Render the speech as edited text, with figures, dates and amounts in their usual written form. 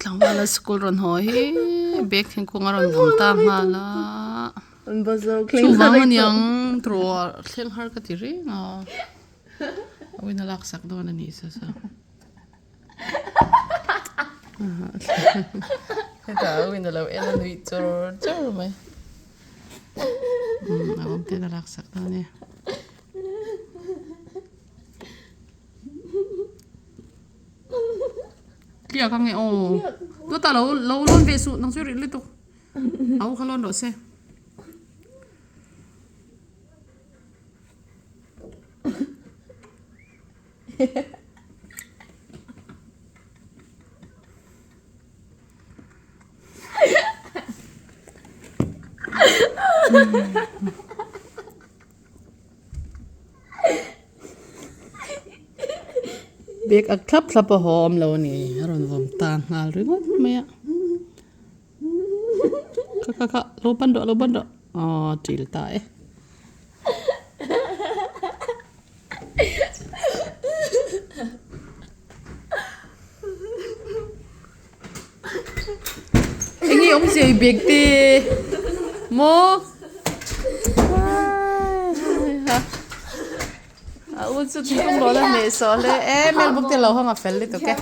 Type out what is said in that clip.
Tlangvala school rawn haw hi bag thingkung a rawn vawm ta nghal a chuvang aniang trawh thleng har ka ti reng a a win a laksak dawn a nih sa sa hetah a win a lo en a nuih chur chur mai a awm ten a laksak dawn a ni. Tliak ang e aw. Tuta lo lo lawn ve suh nang chu rih lutuk. A u kha lawn rawh se. Bag ak thlap thlap a haw awm lo a ni a rawn vawm ta nghal ringawt mai a kha kha kha lo ban rawh lo ban rawh aw til ta e. Enge awmzia i bag te maw a u chu thingkung rawh la hneh sawh hle e melbuk te lo hawng a fel lutuk e.